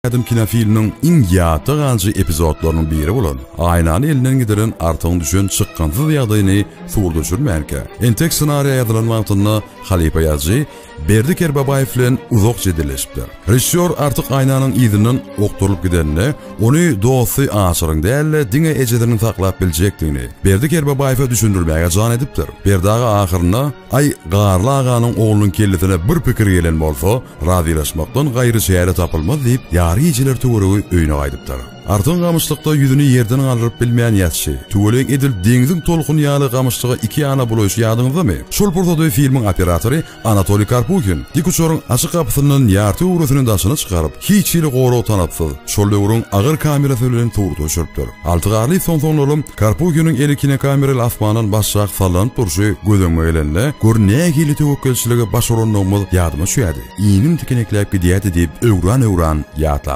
Ädim kinofilminiň iň ýatda galyjy epizodlarynyň biri bolan Aýnany elinden gideren Artygyň düşen çykgynsyz ýagdaýyny surata düşürmänkä, entek ssenariýa ýazylan wagtynda halypa ýazyjy Berdi Kerbabaýew bilen uzak jedelleşipdir. Režissýor Artyk Aýnanyň yzyndan okdurylyp gideninde, ony dosty Aşyryň däl-de, diňe ejesiniň saklap biljekdigini Berdi Kerbabaýewe düşündirmäge jan edipdir. Berdi aga ahyrynda, Aý, Garly aganyň oglunyň kellesine bir pikir gelen bolsa, Razylaşmakdan gaýry çäre tapylmaz diýip, ýary gijeler töweregi öýüne gaýdypdyr. Artyň gamyşlykda ýüzüni ýerden galdyryp bilmän ýatyşy, tüweleýiň edil deňziň tolkuny ýaly gamyşlyga iki ýana bulaýşy ýadyňyzdamy? Şol pursady filmiň operatory Anatoliý Karpuhin dikuçaryň açyk gapysyndan ýarty göwresini daşyna çykaryp, hiç hili gorag talapsyz, şol döwrüň agyr kamerasy bilen surata düşüripdir. Alty Garlyýew soň-soňlaram Karpuhiniň eli kinokameraly asmandan başşak sallanyp durşy göz öňüme gelende, gör nähili töwekgelçilige baş urandygymyz ýadyma düşýärdi. Inim tikenekläp gidýärdi diýip, öwran-öwran ýatlapdyr.